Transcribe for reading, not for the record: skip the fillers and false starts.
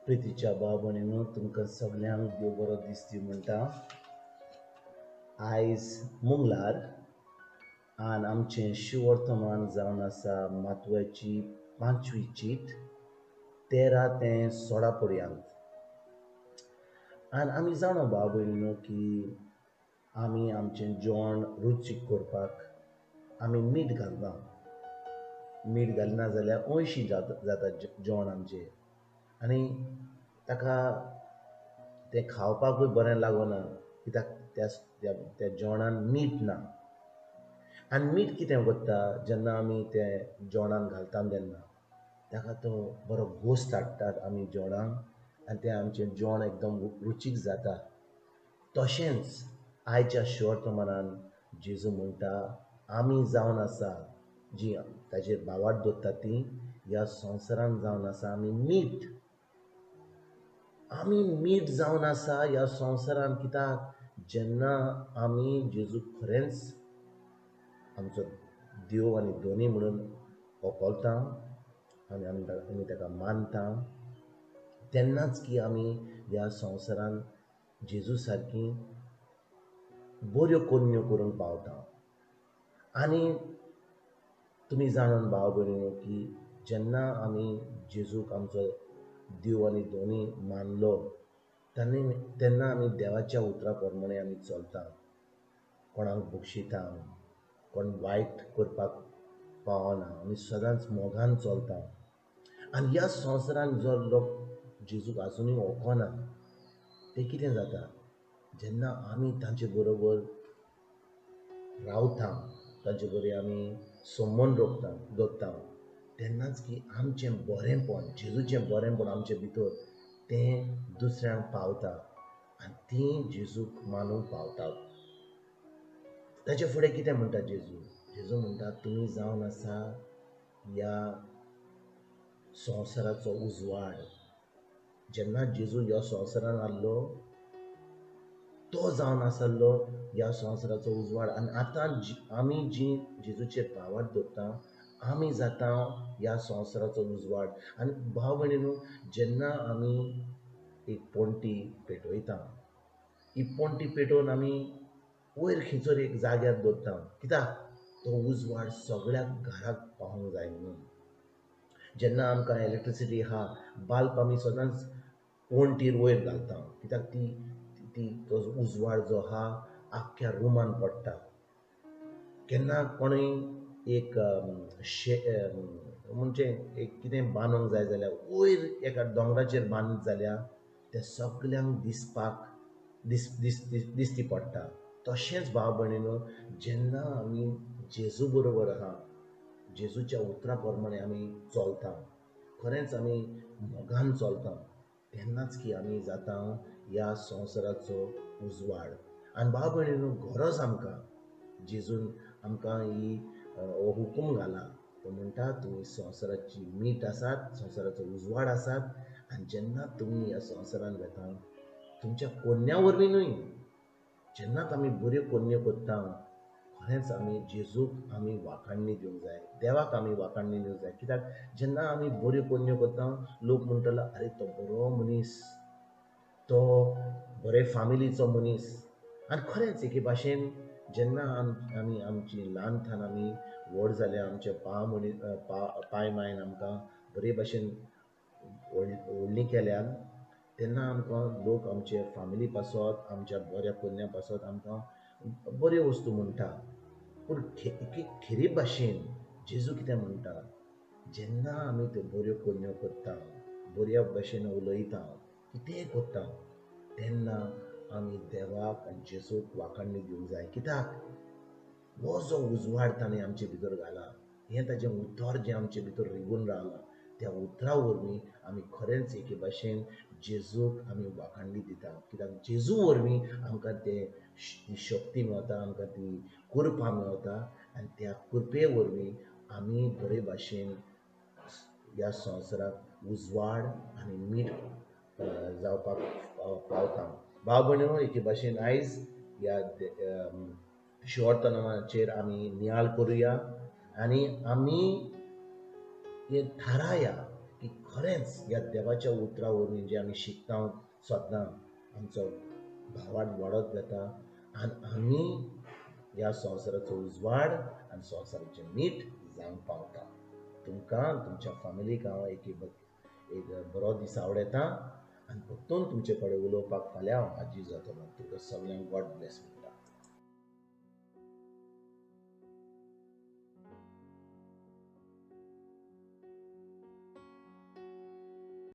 प्रितीच्या भाव भयणीनो, तुमकां सगल्यांक देव बरो दिसती म्हणटा. आयज मंगळार आनी आमचें शिवर्तमान जावन आसा मातव्याची 5वी चीट 13 ते 16 पर्यंत. आनी आमी जाणा भाव भयणीनो की आमी आमचें जेवण रुचीक करपाक आमी मीठ घालना. मीठ घालना जाल्यार अंयशीं जाता जेवण आमचें आनी ताका तें खावपाकूय बरें लागना कित्याक त्या त्या जेवणान मीठ ना. आनी मीठ कितें करता, जेन्ना आमी तें जेवणान घालता तेन्ना ताका तो बरो घोस्त हाडटात आमी जेवणाक आनी तें आमचें जेवण एकदम रुचीक जाता. तशेंच आयच्या शिवर्तमानान जेजू म्हणटा आमी जावन आसा जी ताजेर भावार्थ दवरता ती ह्या संवसारान जावन आसा आमी मीठ. आमी मीठ जावन आसा ह्या संवसारान कित्याक जेन्ना आमी जेजू खरेंच आमचो देव आनी धनी म्हणून वखलता आनी आमी ताका मानता तेन्नाच की आमी ह्या संवसारान जेजू सारकी बऱ्यो कोन्यो करूंक पावता. आनी तुमी जाणून भाव भयणीनो की जेन्ना आमी जेजूक आमचो देव आनी धनी मानलो तेन्ना आमी देवाच्या उतरा प्रमाणे आमी चलता, कोणाक बक्षिता, कोण वायट करपाक पावना, आमी सदांच मोगान चलता. आनी ह्या संवसारान जो लोक जेजूक आजुनूय वळखना ते कितें जाता, जेन्ना आमी तांचे बरोबर रावता, तांचे बरोबर आमी संबंद दवरता तेन्नाच की आमचें बरेंपण, जेजूचें बरेंपण आमचे भितर तें दुसऱ्यांक पावता आनी तीं जेजूक मानूंक पावतात. ताचे फुडें कितें म्हणटा जेजू? जेजू म्हणटा तुमी जावन आसा ह्या संवसाराचो उजवाड. जेन्ना जेजू ह्या संवसारान आसलो तो जावन आसलो ह्या संवसाराचो उजवाड. आनी आतां आमी जी जेजूचेर भावार्थ दवरता आमी जाता ह्या संवसाराचो उजवाड. आनी भाव भयणीनो, जेन्ना आमी एक पणटी पेटयता, ही पणटी पेटोवन आमी वयर खंयसर एक जाग्यार दवरता कित्याक तो उजवाड सगळ्याक घराक पावूंक जाय म्हणून. जेन्ना आमकां इलेक्ट्रिसिटी आहा, बल्ब आमी सदांच वणटीर वयर घालता कित्याक ती ती तो उजवाड जो आहा आख्ख्या रुमान पडटा. केन्ना कोणूय एक म्हणजे एक कितें बांदूंक जाय जाल्यार वयर एका दोंगराचेर बांदत जाल्यार तें सगल्यांक दिसपाक दिसती पडटा. तशेंच भाव भयणीनो, जेन्ना आमी जेजू बरोबर आहा, जेजूच्या उतरा प्रमाणे आमी चलता, खरेंच आमी मोगान चलता तेन्नाच की आमी जाता ह्या संवसाराचो उजवाड. आनी भाव भयणीनो, गरज आमकां जेजून आमकां ही हो हुकूम घाला, तो म्हणटा तुमी संवसाराची मीठ आसात, संवसाराचो उजवाड आसात. आनी जेन्ना तुमी ह्या संवसारान वता तुमच्या कोन्या वरवीं न्हय, जेन्ना आमी बऱ्यो कोन्यो करता खरेंच आमी जेजूक आमी वाखाणणी दिवंक जाय, देवाक आमी वाखाणणी दिवंक जाय. कित्याक जेन्ना आमी बऱ्यो कोन्यो करता लोक म्हणटलो अरे तो बरो मनीस, तो बरे फामिलीचो मनीस. आनी खरेंच एके भाशेन जेन्ना आमी आमची ल्हान थान आमी व्हड जाल्या, आमचे पाय मायन आमकां बरे भाशेन व्हडली केल्यान तेन्ना आमकां लोक आमचे फामिली पासत, आमच्या बऱ्या कोन्या पासत आमकां बऱ्यो वस्तू म्हणटा. पूण खेरी भाशेन जेजू कितें म्हणटा, जेन्ना आमी त्यो बऱ्यो कोन्यो करता, बऱ्या भाशेन उलयता, कितेंय करता तेन्ना आमी देवाक आनी जेजूक वाखाणणी दिवंक जाय. कित्याक हो जो उजवाड ताणें आमचे भितर घाला, हें ताजें उतर जें आमचे भितर रिगून रावलां त्या उतरा वरवीं आमी खरेंच एके भाशेन जेजूक आमी वाखाणणी दिता. कित्याक जेजू वरवीं आमकां ते ती शक्ती मेळटा, आमकां ती कृपा मेळटा आनी त्या कृपे वरवीं आमी बरे भाशेन ह्या संवसाराक उजवाड आनी मीठ जावपाक पावता. भाव भयणीनो, एके भाशेन आयज ह्या शिवर्तमानाचेर आमी नियाळ करुया आनी आमी हें थाराया की खरेंच ह्या देवाच्या उतरा वरवीं जें आमी शिकता सदां आमचो भावार्थ वाडत वता आनी आमी ह्या संवसाराचो उजवाड आनी संवसाराचें मीठ जावंक पावता. तुमकां तुमच्या फामिलीक हांव एक एक बरो दीस आवडयता आनी परतून तुमचे कडेन उलोवपाक फाल्यां हांव हाजीर जातलो. तुमकां सगल्यांक गॉड ब्लेस.